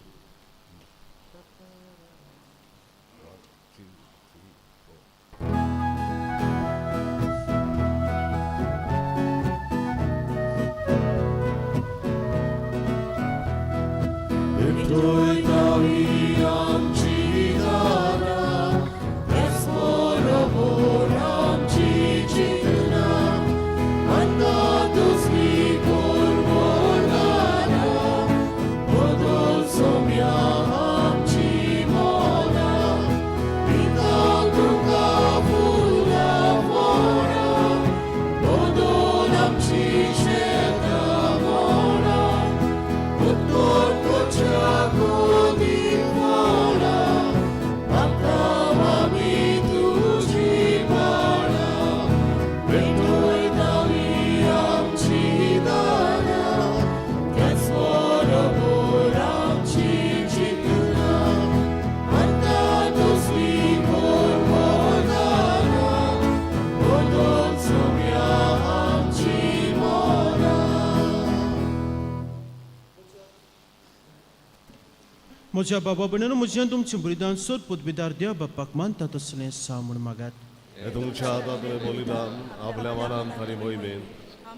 म्हज्या बाबा भयणांनो, म्हज्यान तुमचें बलिदान सोद पदवीदार देव बापाक मानता तसलें सा म्हूण मागात. हे तुमच्या हातांतलें बलिदान आपल्या मनान आनी मोहिमेन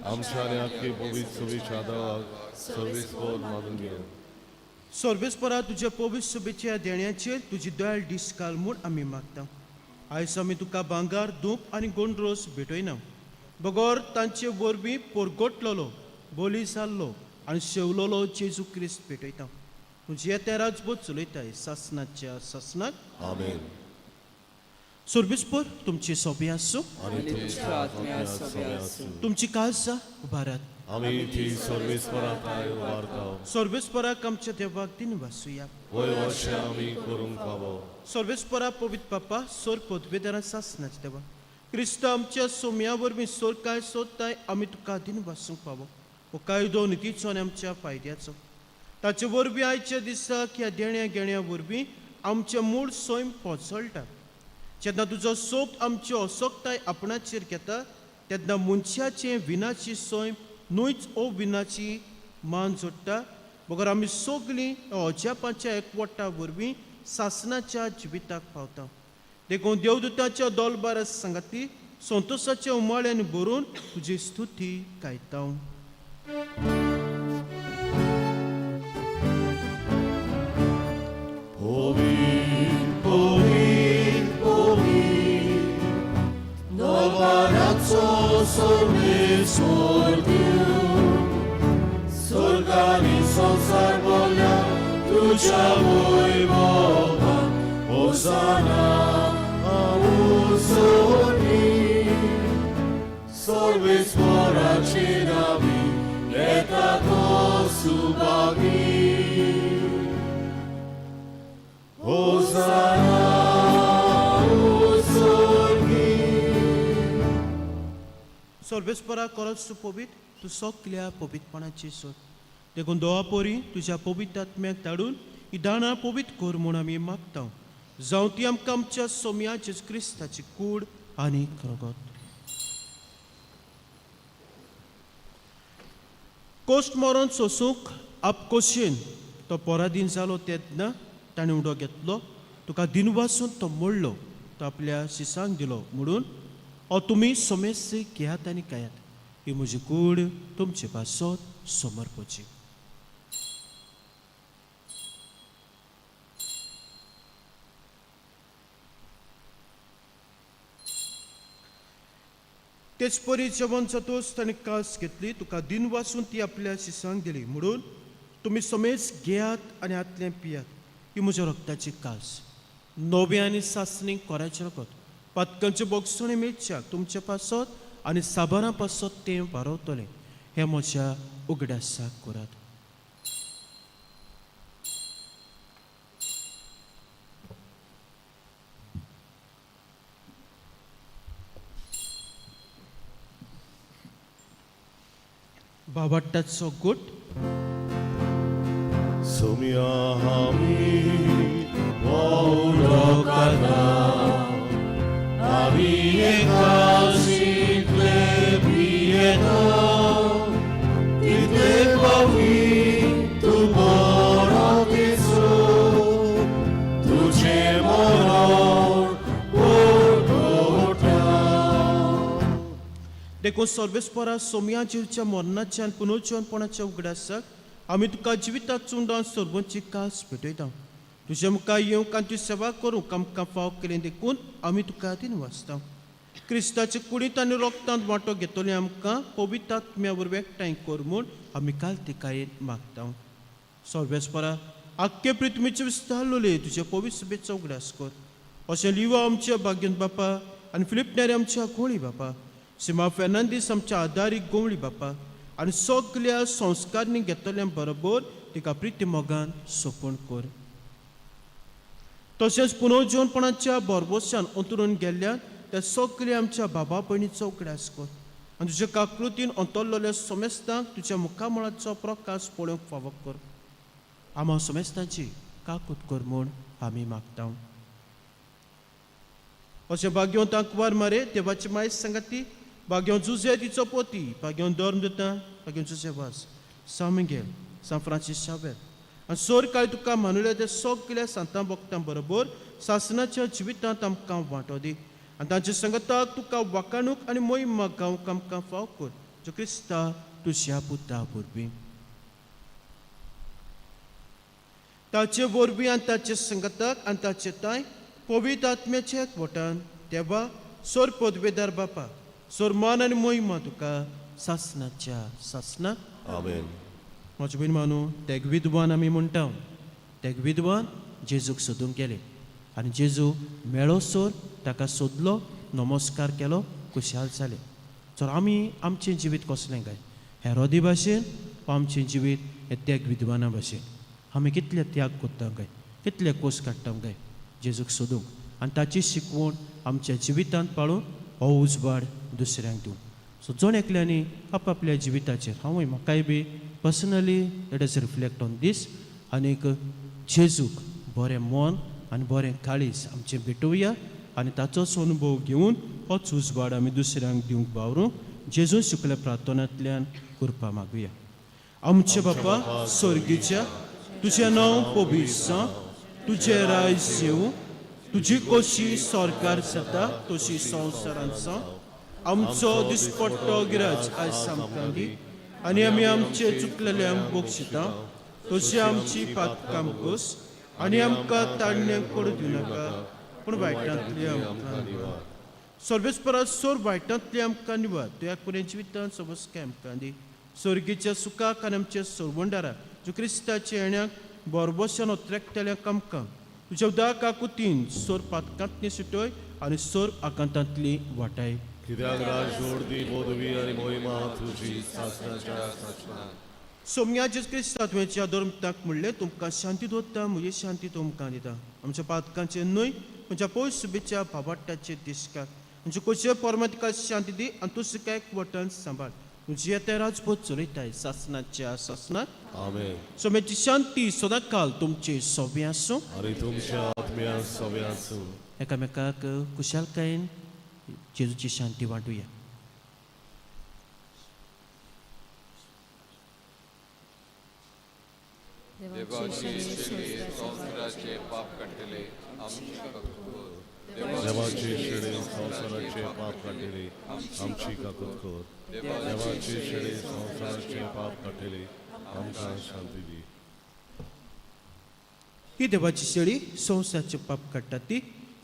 आमच्या आनी आख्खी पवित्र सुविच्या देवाक सर्वेस्पर मानून घेवन. सर्वेस्परा, तुज्या पवित्र सुबेच्या देण्याचेर तुजी दयाळ दीस घाल म्हूण आमी मागता. आयज आमी तुका भांगर, धूप आनी गोंडरोस भेटयना, बगर तांचे वरवीं पोरगोटलेलो, बोली जाल्लो आनी शेवलोलो जेजू क्रिस्त भेटयता. तुजी त्या राजबोध चलयताय सासनाच्या सासनाक. आमेन. सर्वेस्पर तुमची सोबी आसूं आनी तुमच्या आत्म्यात सगळें आसूं. तुमची काळजा उबारात. आमी ती सर्वेस्परा थाय उबारता. सर्वेस्पराक आमच्या देवाक दिन वासुया. वय अशें आमी करूंक फावो. सर्वेस्परा पवित्र बापा, सोर पदवेदारां सासनाच देवा, क्रिस्त आमच्या सोम्या वरवीं सोर काय सोदताय आमी तुका दिन वासूंक फावो. हो कायदो नितीचो आनी आमच्या फायद्याचो. ताचे वरवीं आयच्या दिसाक ह्या देण्या घेण्या वरवीं आमचें मूळ सैम पोचळटा. जेन्ना तुजो सोप आमची असोकताय आपणाचेर घेता तेन्ना मनशाचें विनाची सैम न्हयच अविनाची मान जोडटा, बगर आमी सगळीं अजापाच्या एकवटा वरवीं सासनाच्या जिविताक पावता. देखून देवदूताच्या दोलबारा सांगाती संतोषाच्या उमाळ्यान भरून तुजी स्तुती गायता. सर्वेस्परा करत तूं पवित्र, तूं सगल्या पवित्रपणाची सोद. देखून दोवा पोरी तुज्या पवित्र आत्म्याक धाडून ही दाणां पवित्र कर म्हूण आमी मागता. जावं ती आमकां आमच्या सोम्या जेजू क्रिस्ताची कूड आनी रगत. कोश्ट मरोन सोसूंक आपकोशेन तो पराधीन जालो तेन्ना ताणें उडो घेतलो, तुका दिनवासून तो मोडलो, तो आपल्या शिसांक दिलो म्हणून हो तुमी सोमेस घेयात आनी खायात, ही म्हजी कूड तुमचे पासत समर्पची. तेच परी जेवण जातोच ताणें कास घेतली, तुका दिनवासून ती आपल्या शिसांक दिली म्हणून तुमी समेज घेयात आनी हातलें पियात, ही म्हज्या रक्ताची कास, नवें आनी सासणी कोराचें रगत, पातकांचें बोगसणें मेळच्याक तुमचे पासत आनी साबारां पासत तें वारवतलें. हें म्हज्या उगडासाक करात. बाबाट्टाचो गोट. सोम्या आमी उदो आमी एकाशींतले पियेता तितले पवी तूं बरो दिसो तुजें मरण परगटा. देखून सर्वेस्परा सोमया जिवच्या मरणाच्या आनी पुनर्जीवनपणाच्या उगडासाक आमी तुका जिवितात चुंडान सर्वांची कास भेटयता. तुजे मुखार येवंक आनी तुजी सेवा करूंक आमकां फाव केली देखून आमी तुका दिनवासता. क्रिस्ताचे कुडींत आनी रोगतांत वांटो घेतले आमकां पवित्र आत्म्या वरवीं एकठांय कर म्हूण आमी कालतिकायेन मागता. सर्वेस्परा आख्खे पृथ्वीचे विस्तारलोले तुजे पवित्र सभेचो उगडास कर. अशें लिवा आमच्या भाग्यन बापा आनी फिलीप नेरी आमच्या गोळी बापा, सीमा फेर्नांदीस आमच्या आदारीक गोवळी बापा आनी सगल्या संस्कारणी घेतल्या बरोबर तिका प्रिती मोगान सोंपण कर. तशेंच पुनर्जीवनपणाच्या बोरबोशान अंतरून गेल्ल्यान त्या सगल्या आमच्या बाबा भयणीचो उगडास कर आनी तुज्या काकृतीन अंतरलेल्या समेस्तांक तुज्या मुखामळाचो प्रकाश पळोवंक फावो कर. आमा समेस्तांची काकूत कर म्हूण आमी मागता. अशें भाग्यवंत आंकवार मारे देवाची मायस सांगाती, भाग्यवंत जुजे तिचो पोती, भाग्यवंत धर्म दिता, भाग्यवंत जुजे वास, सान मिगेल, सान फ्रांसीस शावेर आनी सोर काळ तुका मानुल्या त्या सगल्या सांतां भक्तां बरोबर सासनाच्या जिवितांत आमकां वांटो दी आनी तांच्या संगताक तुका वाकाणूक आनी मोहिमा गावंक आमकां फाव कर, जो क्रिस्ता तुज्या पुता वरवीं. ताचे वरवीं आनी ताचे संगताक आनी ताचे तांय पवित्र आत्म्याच्या एकवटान देवा सोर पदवेदार बापा सोर मान आनी मोहिमा तुका सासनाच्या सासना. आमेन. म्हजे भयण मानू तेग विद्वान आमी म्हणटा, तेग विद्वान जेजूक सोदूंक गेले आनी जेजू मेळोसर ताका सोदलो, नमस्कार केलो, खुशाल जाले. तर आमी आमचें जिवीत कसलें काय हेरोदी भाशेन वा आमचें जिवीत हे त्याग विद्वाना भाशेन? आमी कितले त्याग करता काय, कितले कोस काडटा काय जेजूक सोदूंक आनी ताची शिकवण आमच्या जिवितांत पाळून हो उजवाड दुसऱ्यांक दिवंक. सो जण एकल्यांनी आपापल्या जिविताचेर हांवूय म्हाकाय बी personally let us reflect on this आनीक जेजूक बरें मन आनी बरें काळीज आमचें भेटोवया आनी ताचोच अनुभव घेवन होच उजवाड आमी दुसऱ्यांक दिवंक वावरूंक जेजून शिकल्या प्रार्थनांतल्यान कृपा मागुया. आमचे बापा स्वर्गीच्या, तुजें नांव पवित्र जावं, तुजें राज येवं, तुजी कशी सरकार जाता तशी संवसारांत जावं. आमचो दिसपट्टो गिराज आयज आमकां दी आनी आमी आमचे चुकलेल्यांक बक्षिता तशी आमची पातकां कस आनी आमकां ताडण्यांक करूं दिवनाका पूण वायटांतली आमकां निवार. सर्वेस्परा सोर वायटांतली आमकां निवार, तुज्या पुरें जिवितांत समस्या आमकां दी. स्वर्गीच्या सुखाक आनी आमच्या सोरवंडारा जो क्रिस्ताच्या येण्याक बोरबोशान ओत्रेकतल्यांक आमकां तुज्या उदक काकुतीन सोर पातकांतली सुटय आनी सोर आकांतांतली वाटाय. कित्याक राज जोडदी पदवी आनी मोहिमा तुजी सासनाच्या सासना. सोम्या जेजू क्रिस्ता तुवें धर्मताक म्हणलें, तुमकां शांती दवरता, म्हजी शांती तुमकां दिता. आमच्या पातकांचे न्हय म्हज्या पयस सुबेच्या भावाट्याचे दिसकार आमचे कोचे परमातिका शांती दी आनी तूं सुखाक वटन सांबाळ. जियेते राजपूत चलयताय सासनाच्या सासनाक. आमेन. सोम्याची शांती सदांकाल तुमचे सोबे आसूं. आनी तुमच्या आत्म्या सवे आसूं. एकामेकाक खुशालकायेन जेजूची शांती वांटुया. संवसाराचे पाप काडटले आमची काकूत कर. देवाचे शेळे संवसाराचे पाप काडटले आमची काकूत कर. देवाचे शेळे संवसाराचे पाप काडटले आमकां शांती दी. ही देवाची शेळी संवसाराचे पाप काडटा ती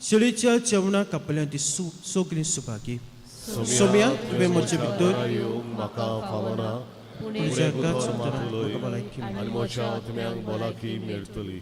शेळीच्या जेवणाक आपल्या ती सगळीं सुभागी. सोम्या, तुवें म्हजे भितर येवंक म्हाका फावना, पूण पूण एकाच एक उतर उतरान मात उलय म्हाका भलायकी मेळटली. आनी म्हज्या आत्म्यांक भलायकी मेळटली.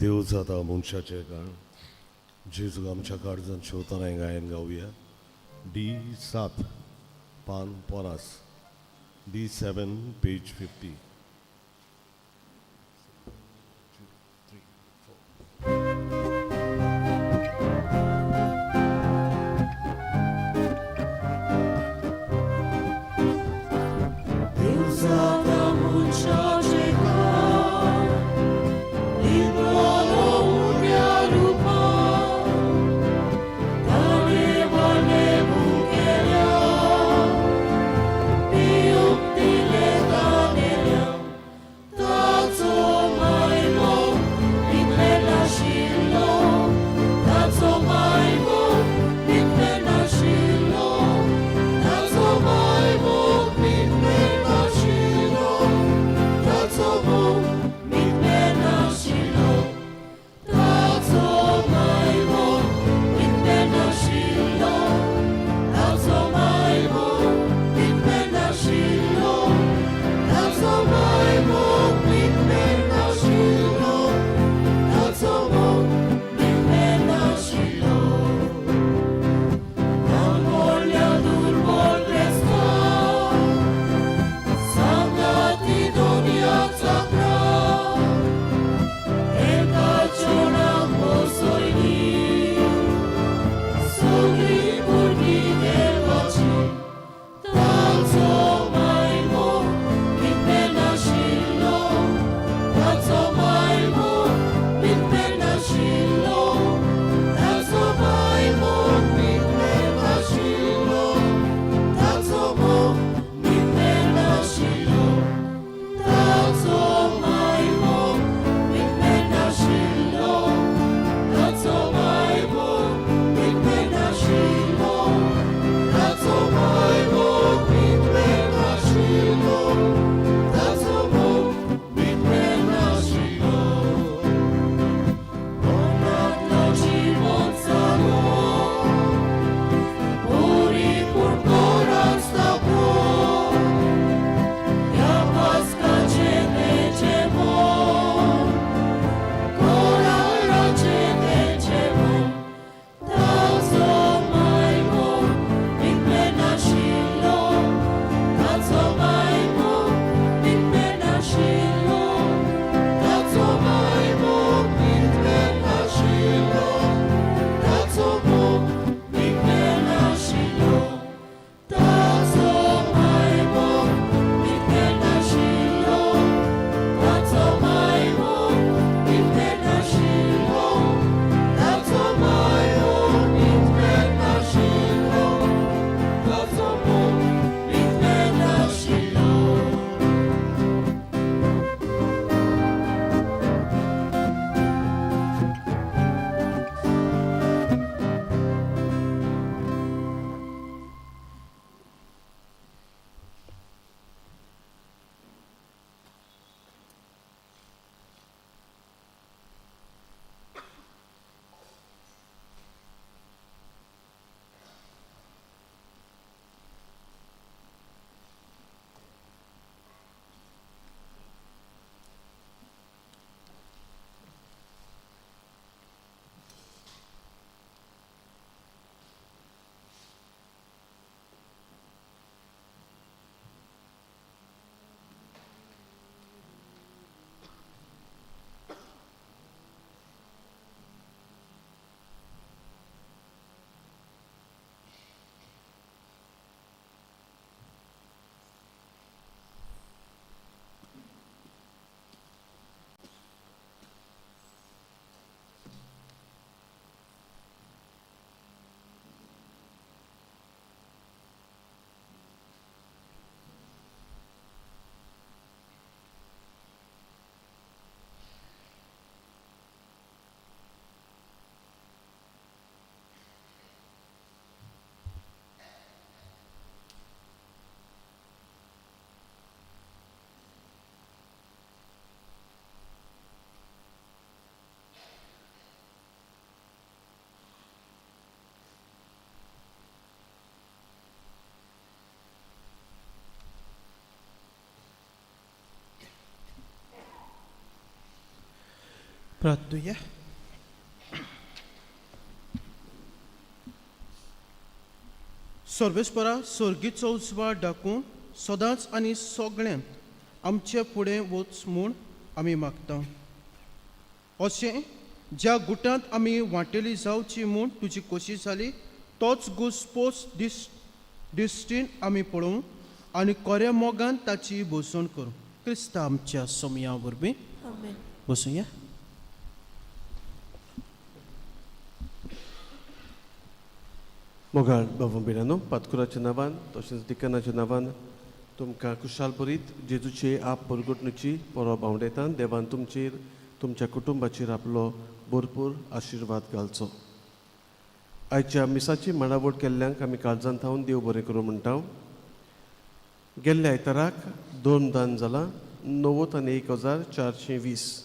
देव जाता मनशाचें काण जेजू आमच्या काळजान शिवतना हें गायन गावया. डी 7 पान 50, डी 7 पेज 50. प्रार्थुया. सर्वेस्परा सर्गीचो उजवाड दाखोवन सदांच आनी सगळ्यांत आमचे फुडें वच म्हूण आमी मागता. अशें ज्या गुटांत आमी वांटेली जावची म्हूण तुजी कोशिश जाली तोच घुसपोस दिश्टीन आमी पळोवं आनी कोऱ्या मोगान ताची भोसवण करूं. क्रिस्ता आमच्या सोमया वरवीं. बसुया. मोगाळ बाबा भयणांनो, पातकुराच्या नांवान तशेंच डिकनाच्या नांवान तुमकां खुशाल बरीत जेजूचे आप परगटणुची परब आंवडेतान. देवान तुमचेर तुमच्या कुटुंबाचेर आपलो भरपूर आशिर्वाद घालचो. आयच्या मिसाची मांडावळ केल्ल्यांक आमी काळजान थावन देव बरें करूं म्हणटा. गेल्ल्या आयताराक दोन दान जालां 91,420.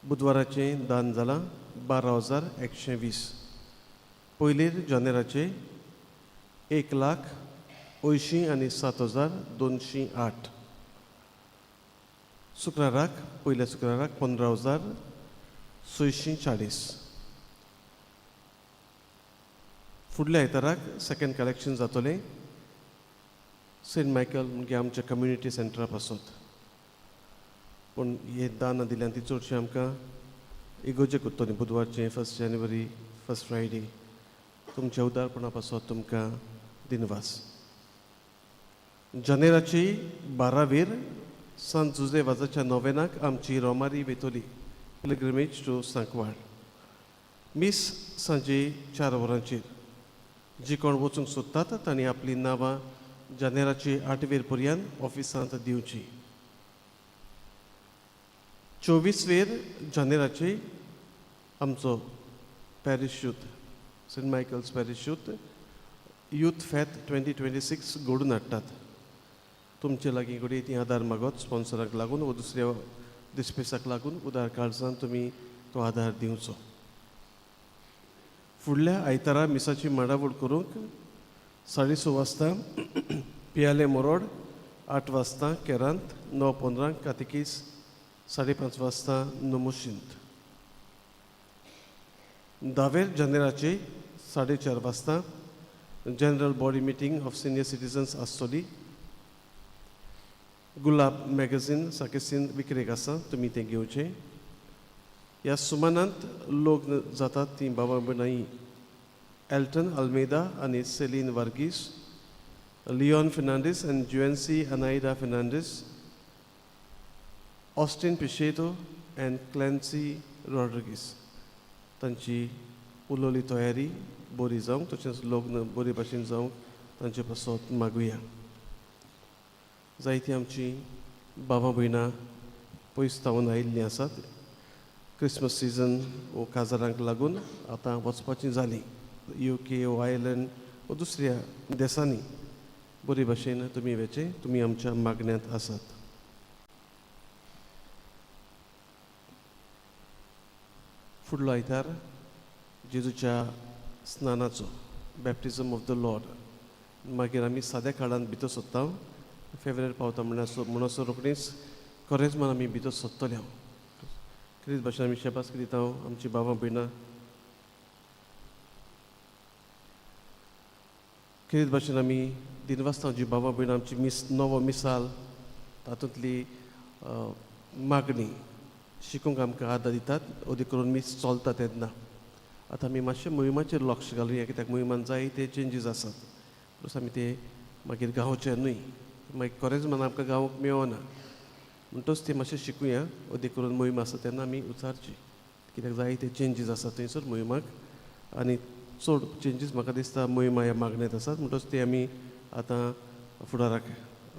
बुधवाराचें दान जालां 12,120. पयलीर जानेराचे 1,87,208. शुक्राराक पयल्या शुक्राराक 15,640. फुडल्या आयताराक सेकंड कलेक्शन जातलें सेंट मायकल म्हणजे आमच्या कम्युनिटी सेंटरा पासत. पूण हे दान दिल्यान ती चडशीं आमकां इगोर्जे करतली बुधवारचें फर्स्ट जानेवारी फर्स्ट फ्रायडे. तुमच्या उदारपणा पासत तुमकां दिनवास. जानेराची 12वेर सांत जुजे वाजाच्या नोवेनाक आमची रोमारी वेतोली पिलग्रिमेज टू सांकवाळ. मीस सांजे 4 वरांचेर. जी कोण वचूंक सोदतात तांणी आपलीं नांवां जानेराची 8वेर पर्यंत ऑफिसांत दिवची. 24वेर जानेराची आमचो parish youth Saint Michael's parish youth youth fete 2026 घडून हाडटात. तुमचे लागीं घडये ती आदार मागत स्पॉन्सराक लागून वो दुसऱ्या डिस्पेसाक लागून उदार काळजान तुमी तो आदार दिवचो. फुडल्या आयतारा मिसाची मांडावळ करूंक 6:30 वाजता पियाले मोरोड, 8 वाजता केरांत, 9:15 कातिकीस, 5:30 वाजता नमोशींत. 10वेर जानेराचे 4:30 वाजता general body meeting of senior citizens आसतली. गुलाब मॅगझीन साकेसीन विक्रेक आसा, तुमी तें घेवचें. ह्या सुमानांत लोक जातात तीं बाबा भयणां एल्टन अल्मेदा आनी सेलीन वर्गीस, लियोन फेर्नांडीस आनी जुएन्सी अनायदा फेर्नांडीस, ऑस्टीन पिशेतो आनी क्लॅन्सी रॉड्रिगीस. तांची उलोवली तयारी बरी जावंक तशेंच लग्न बरे भाशेन जावंक तांचे पासत मागुया. जायतीं आमची बाबा भयणां पयस थावन आयिल्लीं आसात. क्रिसमस सिजन वो काजारांक लागून आतां वचपाचीं जालीं you K वो आयर्लंड वो दुसऱ्या देसांनी. बरे भाशेन तुमी वेचें, तुमी आमच्या मागण्यांत आसात. फुडलो आयतार जेजूच्या स्नानाचो बॅप्टिजम ऑफ the Lord. मागीर आमी साद्या काळांत भितर सोदता. फेब्रुवारी पावता म्हणल्यार म्हणसर रोखडीच कोरेज्मान आमी भितर सोदतले. हांव क्रिस्त भाशेन आमी शेबास्की दिता आमची बाबा भयणां. क्रिस्त भाशेन आमी दिनवासता आमची बाबा भयणां आमची मीस नवो मिसाल तातूंतली मागणी शिकूंक आमकां आदार दितात. अदीक करून मीस चलता तेन्ना आतां आमी मातशें मोहिमाचेर लक्ष घालुया कित्याक मोहिमान जाय ते चेंजीस आसात. प्लस आमी ते मागीर गांवचे न्हय मागीर कोरेज्मान आमकां गांवक मेळना म्हणटच ते मातशें शिकुया. अदीक करून मोहीम आसा तेन्ना आमी उचारची कित्याक जाय ते चेंजीस आसात थंयसर मोहिमाक आनी चड चेंजीस म्हाका दिसता मोहिमा ह्या मागण्यांत आसात म्हणटच ते आमी आतां फुडाराक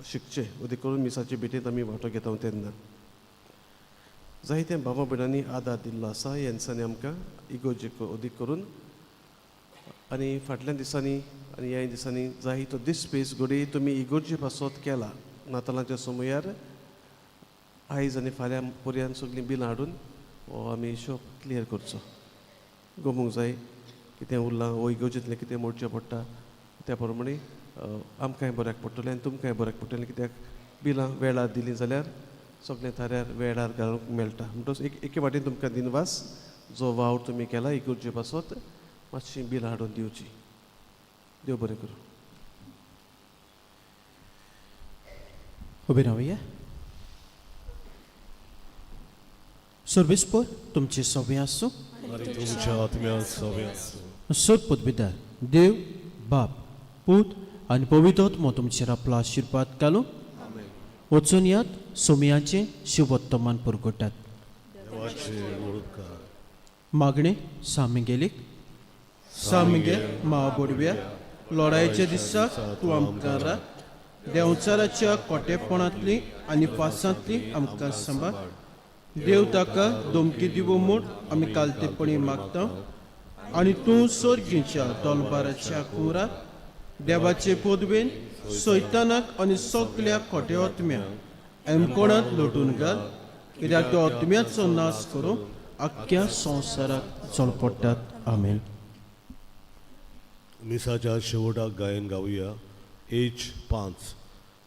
शिकचे. अदीक करून मिसाचे भेटेंत आमी वांटो घेता तेन्ना जायत्या बाबा भयणांनी आदार दिल्लो आसा ह्या दिसांनी आमकां इगोर्जेक अदीक करून. आनी फाटल्या दिसांनी आनी ह्या दिसांनी जाय तो दिसपेस घडये तुमी इगोर्जे पासत केला नातालांच्या समयार. आयज आनी फाल्यां पर्यंत सगळीं बिलां हाडून हो आमी हिशोब क्लियर करचो. गोमूंक जाय कितें उरलां वो इगोर्जेंतलें कितें मोडचें पडटा त्या प्रमाणे आमकांय बऱ्याक पडटलें आनी तुमकांय बऱ्याक पडटलें कित्याक बिलां वेळार दिलीं जाल्यार सगळें थाऱ्यार वेळार घालूंक मेळटा. म्हणटकच एक एके वाटेन तुमकां दिनवास जो वावर तुमी केला इगर्जे पासत मातशी बिलां हाडून दिवची. देव बरें करूं. उबे रावया. सर्वेस्पर तुमचे सवे आसूं. आनी तुमच्या आत्म्यान सवे आसूं. सत पदवीदार देव बाप पूत आनी पवित्र आत्मो तुमचेर आपलो आशिर्वाद घालूं. वचून यात, सोमयाचें शिवोत्तमान पुरगोटात. देवाचे उपकार. मागणें सामिगेलीक. सामगे मावबोडव्या, लढायच्या दिसाक तूं आमकां राख. देंवचाराच्या कोटेपणांतली आनी फासांतली आमकां सांबाळ. देव ताका धमकी दिवं म्हूण आमी कालतेपणी मागता आनी तूं सर्गीच्या तलबाराच्या कुराक देवाचे पदवेन सैतानाक आनी सगल्या खोटे आत्म्यांक एमकोणांत लोटून घाल, कित्याक त्या आत्म्याचो नाश करूंक आख्ख्या संवसाराक चलपडटात. आमेन. मिसाच्या शेवटाक गायन गावया एच 5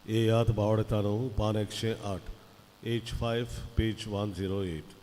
येयात बावडतानो, पान 108, एच 5, पेज 108.